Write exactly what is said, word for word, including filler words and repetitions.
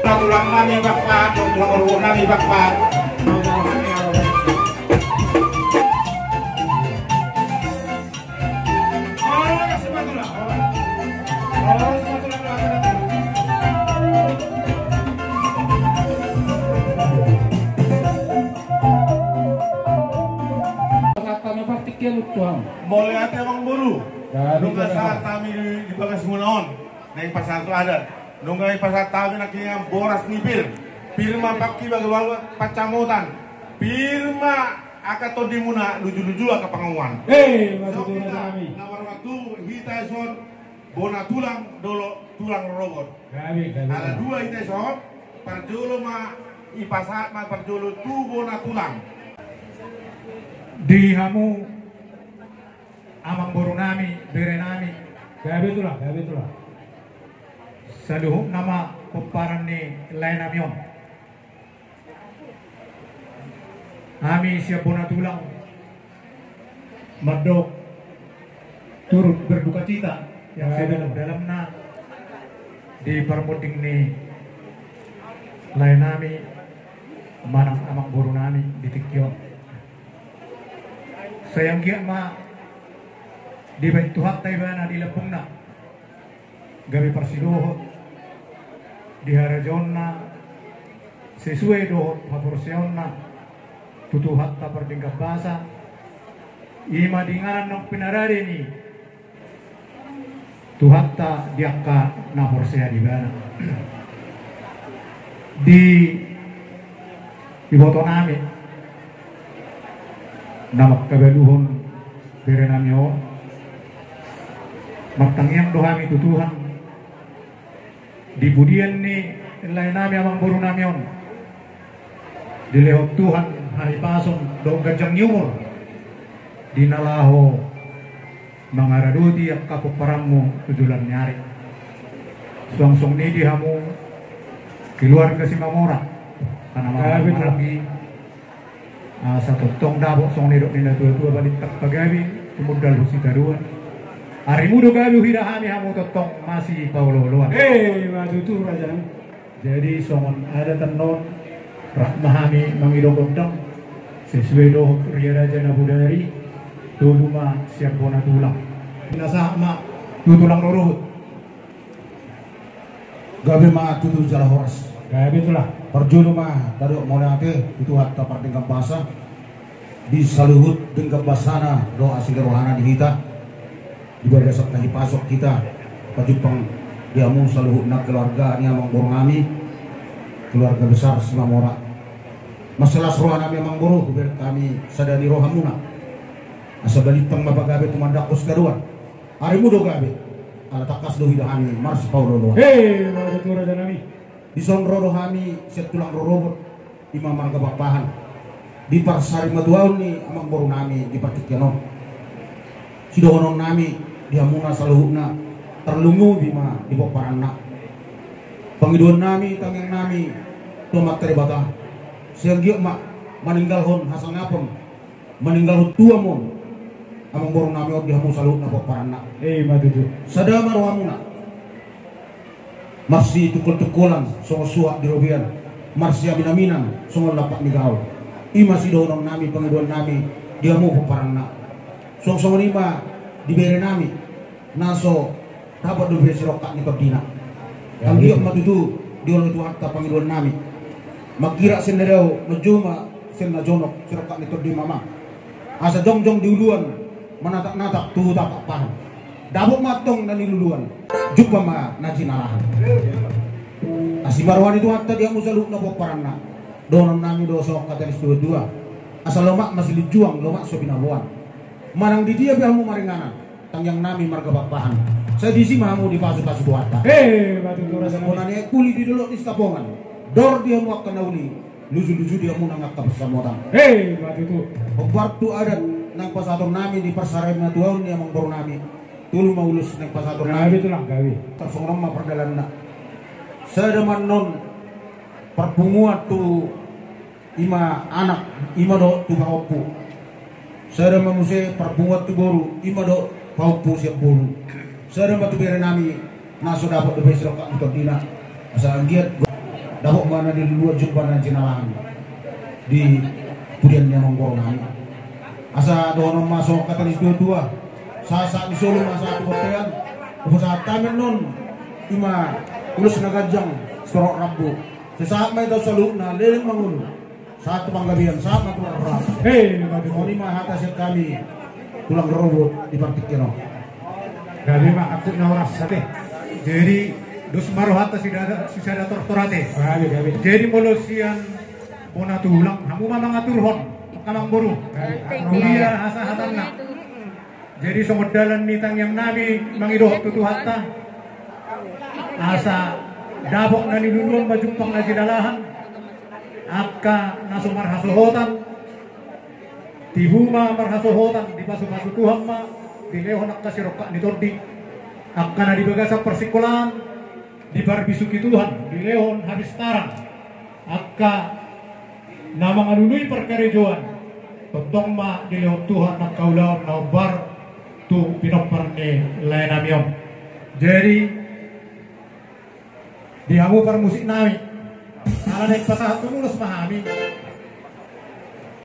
Tulang nami Bakpa, tulang rorobot nami Bakpa. Mauliate amangboru. Nunga sahat hami di bagas muna on. Naeng pasahat adat. Nunga dipasahat hami nangkin boras ni pir. Pir ma pangkibaluan pansamotan. Pir ma angka tondimuna, luju-luju angka pangomoan. Hei, matutu. Na marwaktu hita dison bona tulang dohot tulang rorobot. Ala dua hita dison, parjolo ma dipasahat ma parjolo tu bona tulang. Di hamu amangboru nami, bere nami. Gabe tulang, gabe tulang. Saluhutna ma pomparan ni lae nami on. Hami sian bona tulang mandok turut berduka cita yang sedalam-dalamna di parmonding ni lae nami manang amangboru nami di tingki on. Sai anggiat ma dibahen Tuhanta ibana di lambungna gabe parsidohot di harajaonna sesuai dohot haporseaonna tu Tuhanta pardenggan basa, i ma di inganan naung pinarade ni Tuhanta di angka na porsea di ibana. Di iboto nami na mangkabaluhon bere nami on, martangiang do hami tu Tuhan di pudian ni lae nami amangboru nami on dilehon Tuhan hahipason dohot ganjang ni umur di na laho mangaradoti angka pomparanmu tu joloan ni ari. Suang songon i di hamu keluarga Simamora, karena marhahamaranggi. Asa tongtong dapot songon nidok ni na tua-tua, balintang pagabe tumundalhon sitadoan. Arimu do gabe huida hami, hamu tongtong masipaolo-oloan. Hei, matutu raja. Jadi songon adat annon, rap ma hami mangido gondang sesuai dohot ria raja na bodari, tolu ma sian bona tulang. Pinasahat ma tu tulang rorobot. Gabe ma tutu jala horas. Gabe tulang. Parjolo ma tadok mauliate tu Tuhanta pardenggan basa di saluhut denggan basana dohot asi ni rohana di hita. Di bagasan hahipason hita pajumpang di hamu saluhutna keluarga ni amangboru nami, keluarga besar Simamora. Mansai las roha nami amangboru, hubereng hami sada ni rohamuna. Asa balintang ma pagabe tumandangkon sitadoan. Arimu do gabe, ala tangkas do huida hami marsipaolo-oloan. Hei, mauliate tu raja nami. Dison ro do hami sian tulang rorobot, i ma marga Pakpahan, di parsarimatuaon ni amangboru nami di partingkian on. Sidohonon nami di hamuna saluhutna, tarlumobi ma di pomparanna. Pangidoan nami, tangiang nami tu Amanta Debata, sai anggiat ma maninggalhon hasangapon, maninggalhon tuaon amangboru nami on di hamu saluhutna pomparanna. Hei, matutu. Sada ma rohamuna. Marsitungkol-tungkolan songon suhat di robean, marsiamin-aminan songon lampak ni gaol. I ma sidohonon nami, pangidoan nami di hamu pomparanna. Suang songon i ma di bere nami, na so dapot dope sirongkap ni tondina. Anggiat ma tutu dioloi Tuhanta pangidoan nami. Mangkirap sian na dao, manjou ma sian na jonok, sirongkap ni tondima ma. Asa jongjong di uluan, manatap-natap tu huta Pakpahan. Dapot ma antong na niluluan, jumpa ma na jinalahan. Asi ma roha ni Tuhanta di hamu saluhutna pomparanna. Dohonon nami do songon hata ni situa-tua: Asa lomak masilinjuang, lomak so binaboan. Manang di dia pe hamu maringanan, tangiang nami marga Pakpahan, sai disi ma hamu dipasu-pasu Tuhanta. Hei, matutu raja nami. Bona ni aek puli di dolok ni Sitapongan, dor di hamu angka na uli, luju-luju di hamu nang angka pansamotan. Hei, matutu. Hombar tu adat naeng pasahaton nami di parsarimatuaon ni amangboru nami. Tolu ma ulos naeng pasahaton nami. Gabe tulang, gabe. Tarsongon on ma pardalananna. Sada ma annon parpunguan tu i ma anak, i ma dohot tu pahompu. Sada ma muse parpunguan tu boru, i ma dohot pahompu sian boru. Sada ma tu bere nami, na so dapot dope sirongkap ni tondina. Asa anggiat Dapot ma na di luat jumpa na jinalahan di pudian ni amangboru nami. Asa dohonon ma songon hata ni situa-tua. Sahat-sahat ni solu ma sahat tu bontean. Hupasahat hami annon, ima ulos na ganjang sitorop rambu. Sai sahat ma hita saluhutna leleng mangolu. Sahat tu panggabean, sahat ma tu rarrata. Hei, maju. Songon i ma hata sian hami tulang rorobot di partingkian on. Gabe ma angkup na horas ate. Jadi dos ma rohanta sisada, sisada tortor ate. Gabe, gabe. Jadi molo sian bona tulang, hamu ma mangaturhon, angka amangboru. Gabe. Huria hasahatanna. Jadi songon dalan ni tangiang nami mangido tu Tuhanta, asa dapot na niluluan ma jumpang na jinalahan, angka na so marhasohotan, tibu ma marhasohotan, dipasupasu Tuhan ma, dilehon angka sirongkap ni tondi, angka na di bagasan parsingkolaan, diparbisuhi Tuhan, dilehon habistaran, angka na mangalului parkarejoan, tongtong ma dilehon Tuhan angka ulaon na hombar tu pinompar ni lae nami on. Jadi, di hamu parmusik nami, ala naeng pasahathon ulos ma hami.